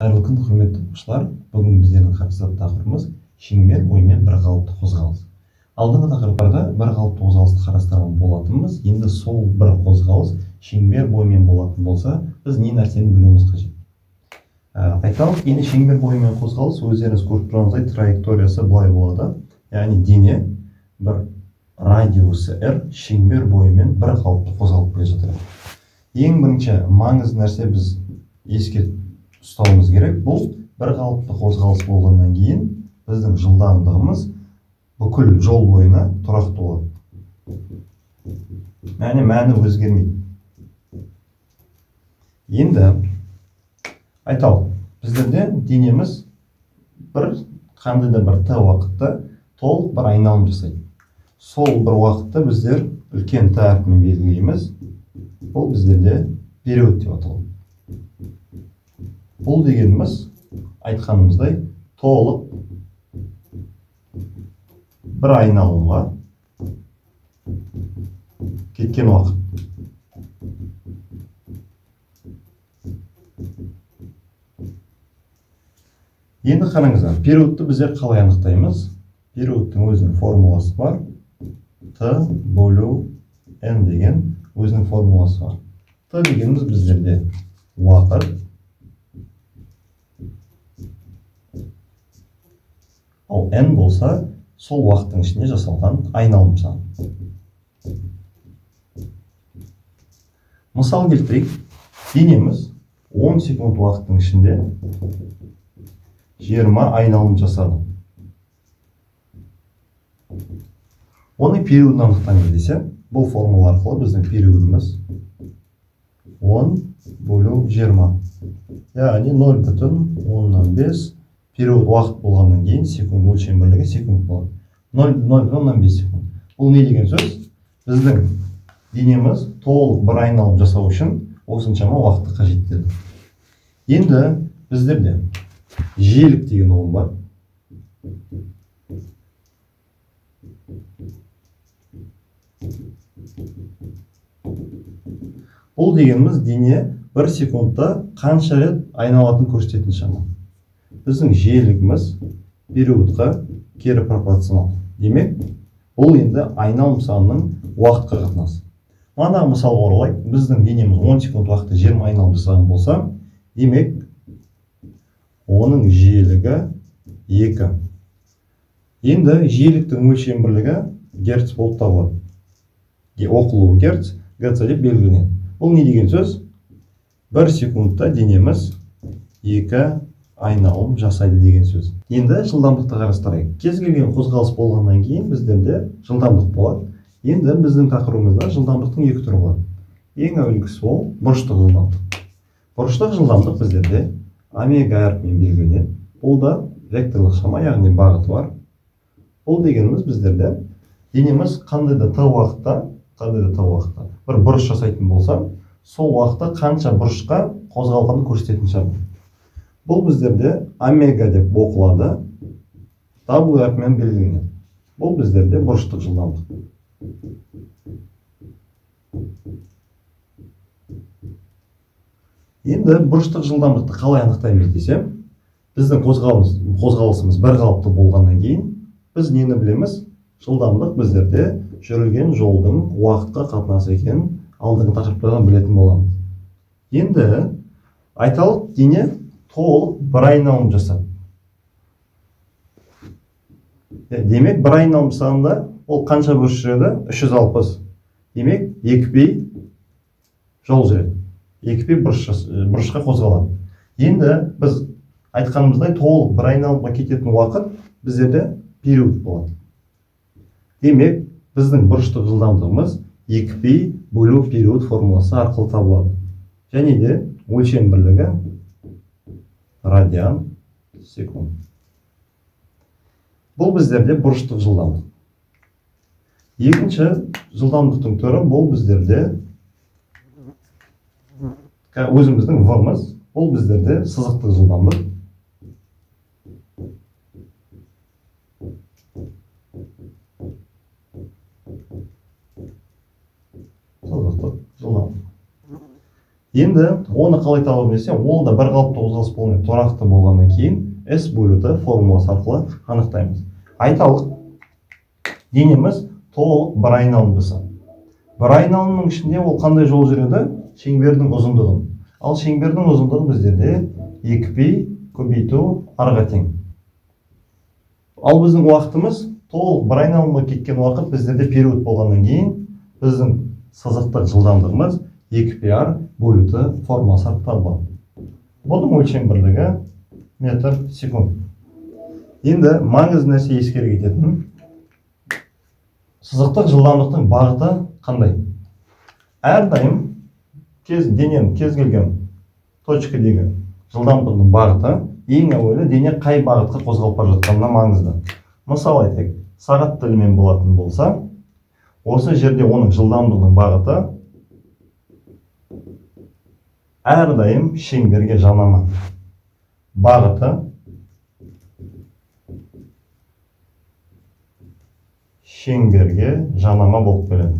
Қайырлы күн, құрметті оқушылар. Бүгін біздердің қарастыратын тақырыбымыз шеңбер бойымен бір қалыпты қозғалыс. Алдыңғы тақырыптарда бір қалыпты қозғалысты қарастырған болатынбыз. Енді сол бір қозғалыс шеңбер бойымен болатын болса, біз не нәрсені білуіміз қажет? Айталық, енді шеңбер бойымен қозғалыс өздеріңіз көріп тұрғаныңыздай траекториясы былай болады. Яғни дене бір радиусы R шеңбер бойымен бір қалыпты қозғалып келе жатыр. Ең бірінші маңызды нәрсе біз еске ұстауымыз керек, бұл бір қалыпты қозғалыс болғаннан кейін біздің жылдамдығымыз бүкіл жол бойына тұрақты болады. Яғни мәні өзгермейді. Енді айталық, біздерде денеміз бір қандай да бір т уақытта толық бір айналым жасайды. Сол бір уақытты біздер үлкен т әрпімен белгілейміз. Бұл біздерде период деп аталады. Бұл дегеніміз айтқанымыздай толық бір айналымға кеткен уақыт. Енді қараңыздар, периодты біздер қалай анықтаймыз? Периодтың өзінің формуласы бар. Т бөлу N деген өзінің формуласы бар. Т дегеніміз біздерде уақыт. Ал N болса, сол уақыттың ішінде жасалған айналым саны. Мысал келтірейік. Денеміз 10 секунд уақыттың ішінде 20 айналым жасады. Оның периодын анықтаңыз десе, бұл формула арқылы біздің периодымыз 10 бөлу 20. Яғни 0,5 период уақыт болғаннан кейін секунд өлшем бірлігі секунд болады. 0,5 секунд. Бұл не деген сөз? Біздің денеміз толық бір айналым жасау үшін осыншама уақытты қажеттеді. Енді біздерде жиілік деген ұғым бар. Бұл дегеніміз дене бір секундта қанша рет айналатын көрсететін шама. Біздің жиілігіміз периодқа кері пропорционал. Демек, бұл енді айналым санының уақытқа қатынасы. Манағы мысалға оралайық, біздің денеміз 10 секунд уақытта 20 айналым жасаған болса, демек, оның жиілігі 2. Енді жиіліктің өлшем бірлігі герц болып табылады. Оқылуы герц, гц деп белгіленеді. Бұл не деген сөз? 1 секундта денеміз 2 айналым жасайды деген сөз. Енді жылдамдықты қарастырайық. Кез келген қозғалыс болғаннан кейін біздерде жылдамдық болады. Енді біздің тақырыбымызда жылдамдықтың екі түрі болады. Ең әуелгісі ол бұрыштық жылдамдық. Бұрыштық жылдамдық біздерде омега әрпімен белгіленеді. Бұл да векторлық шама, яғни бағыты бар. Бұл дегеніміз біздерде денеміз қандай да т уақытта, бір бұрыш жасайтын болса, сол уақытта қанша бұрышқа қозғалғанын көрсететін шама. Бұл біздерде омега деп оқылады, W әрпімен белгіленеді. Бұл біздерде бұрыштық жылдамдық. Енді бұрыштық жылдамдықты қалай анықтаймыз десем, біздің қозғалысымыз бір қалыпты болғаннан кейін біз нені білеміз? Жылдамдық біздерде жүрілген жолдың уақытқа қатынасы екенін алдыңғы тақырыптардан білетін боламыз. Енді айталық, дене толық бір айналым жасады. Демек, бір айналым жасағанда ол қанша бұрыш жүреді? 360. Демек, 2 пи жол жүреді. 2 пи бұрышқа қозғалады. Енді біз айтқанымыздай толық бір айналымға кететін уақыт біздерде период болады. Демек, біздің бұрыштық жылдамдығымыз 2 пи бөлу период формуласы арқылы табылады. Және де өлшем бірлігі радиан секунд. Бұл біздерде бұрыштық жылдамдық. Екінші жылдамдықтың түрі бұл біздерде өзіміздің v-мыз, бұл біздерде сызықтық жылдамдық. Сызықтық жылдамдық. Енді оны қалай табамыз десе, ол да бір қалыпты қозғалыс болмай тұрақты болғаннан кейін S бөлу Т формуласы арқылы анықтаймыз. Айталық, денеміз толық бір айналым жасады. Бір айналымның ішінде ол қандай жол жүреді? Шеңбердің ұзындығын. Ал шеңбердің ұзындығы біздерде 2 пи көбейту арға тең. Ал біздің уақытымыз толық бір айналымға кеткен уақыт біздерде период болғаннан кейін біздің сызықтық жылдамдығымыз 2 пи ар бөлу Т формуласы арқылы табылады. Бұның өлшем бірлігі метр секунд. Енді маңызды нәрсе ескере кететін, сызықтық жылдамдықтың бағыты қандай? Әрдайым дененің кез келген точкадегі жылдамдығының бағыты ең әуелі дене қай бағытқа қозғалып бара жатқанына маңызды. Мысал айтайық, сағат тілімен болатын болса, осы жерде оның жылдамдығының бағыты әрдайым шеңберге жанама. Бағыты шеңберге жанама болып келеді.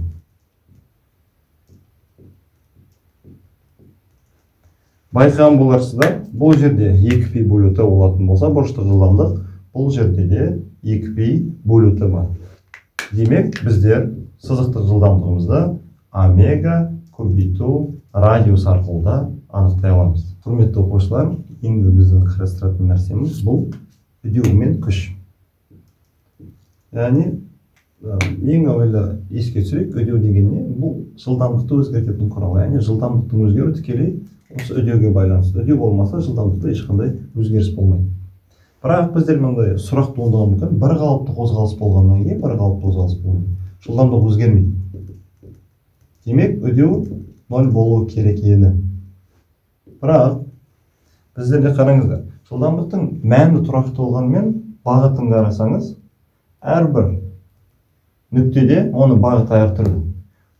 Байқаған боларсыздар, бұл жерде 2 пи бөлу Т болатын болса, бұрыштық жылдамдық, бұл жерде де 2 пи бөлу Т бар. Демек, біздер сызықтық жылдамдығымызды омега көбейту радиус арқылы да анықтай аламыз. Құрметті оқушылар, енді біздің қарастыратын нәрсеміз бұл үдеу мен күш. Яғни, ең әуелі еске түсірейік, үдеу деген не? Бұл жылдамдықты өзгертетін құрал. Яғни жылдамдықтың өзгеруі тікелей осы үдеуге байланысты. Үдеу болмаса жылдамдықта ешқандай өзгеріс болмайды. Бірақ біздер мынандай сұрақ туындауы мүмкін. Бір қалыпты қозғалыс болғаннан кейін бір қалыпты қозғалыс болмайды. Жылдамдық өзгермейді. Демек, үдеу 0 болуы керек еді. Бірақ біздерде қараңыздар, жылдамдықтың мәні тұрақты болғанымен бағытын қарасаңыз, әрбір нүктеде оның бағыты әртүрлі.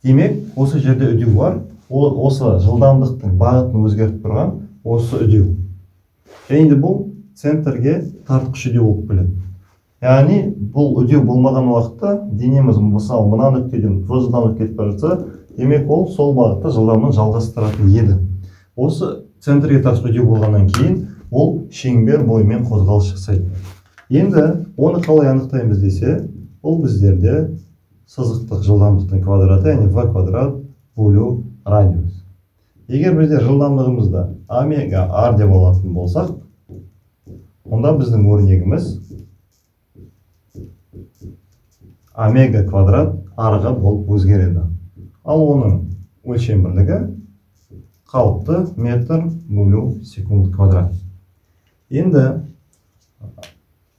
Демек, осы жерде үдеу бар, ол осы жылдамдықтың бағытын өзгертіп тұрған осы үдеу. Және де бұл центрге тартқыш үдеу болып келеді. Яғни бұл үдеу болмаған уақытта денеміз мысалы мына нүктеден в жылдамдық кетіп бара жатса, демек ол сол бағытта жылдамдығын жалғастыратын еді. Осы центрге тартқыш үдеу болғаннан кейін ол шеңбер бойымен қозғалыс жасайды. Енді оны қалай анықтаймыз десе, бұл біздерде сызықтық жылдамдықтың квадраты, яғни в квадрат бөлу радиус. Егер біздер жылдамдығымызды омега r деп алатын болсақ, онда біздің өрнегіміз омега квадрат r-ға болып өзгереді. Ал оның өлшем бірлігі қалыпты метр бөлу секунд квадрат. Енді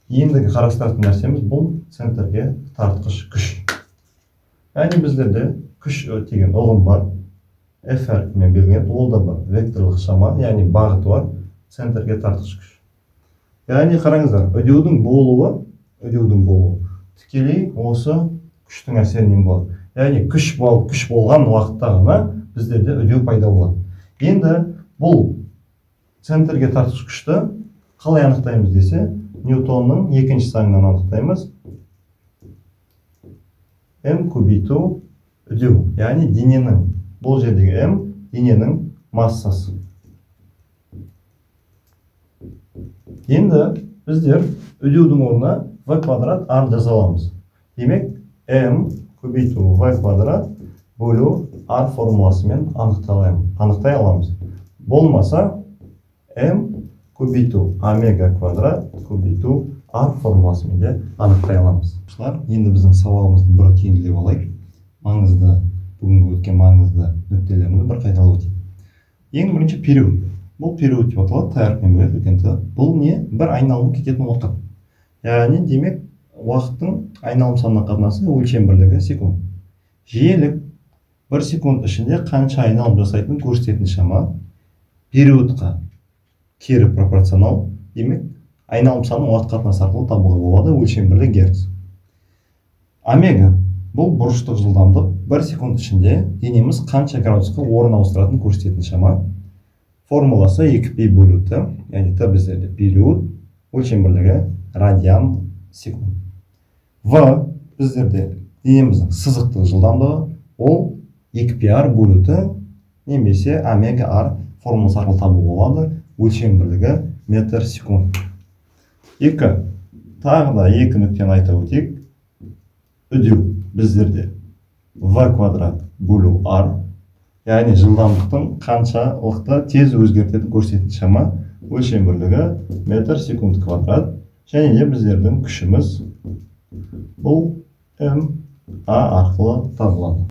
ендігі қарастыратын нәрсеміз бұл центрге тартқыш күш. Яғни біздерде күш деген ұғым бар. F әрпімен белгіленеді, ол да бір векторлық шама, яғни бағыты бар центрге тартқыш күш. Яғни қараңыздар, үдеудің болуы тікелей осы күштің әсерінен болады. Яғни күш болған уақытта ғана біздерде үдеу пайда болады. Енді бұл центрге тартқыш күшті қалай анықтаймыз десе, Ньютонның екінші заңынан анықтаймыз. М көбейту үдеу, яғни дененің, бұл жердегі М дененің массасы. Енді біздер үдеудің орнына в квадрат r жаза аламыз. Демек, М көбейту в квадрат бөлу r формуласымен анықтай аламыз. Болмаса, М көбейту омега квадрат көбейту r формуласымен де анықтай аламыз. Енді біздің сабағымызды бір түйіндеп алайық. Маңызды, бүгінгі өткен маңызды нүктелерімізді бір қайталап өтейік. Ең бірінші период. Бұл период деп аталады, Т әрпімен бөледі үлкен Т. Бұл не? Бір айналым кететін уақыт. Яғни, демек, уақыттың айналым санына қатынасы өлшем бірлігі секунд. Жиілік бір секунд ішінде қанша айналым жасайтынын көрсететін шама. Периодқа кері пропорционал, демек, айналым санын уақыт қатынасы арқылы табуға болады, өлшем бірлігі герц. Омега бұл бұрыштық жылдамдық, бір секунд ішінде денеміз қанша градусқа орын ауыстыратынын көрсететін шама. Формуласы 2 пи бөлу Т, яғни Т біздерде период, өлшем бірлігі радиан секунд. В біздерде денеміздің сызықтық жылдамдығы, ол 2 пи ар бөлу Т немесе омега r формуласы арқылы табуға болады. Өлшем бірлігі метр секунд. Екі. Тағы да екі нүктені айта өтейік. Үдеу біздерде v квадрат бөлу r, яғни жылдамдықтың қаншалықты тез өзгертетінін көрсететін шама, өлшем бірлігі метр секунд квадрат. Және де біздердің күшіміз бұл м а арқылы табылады.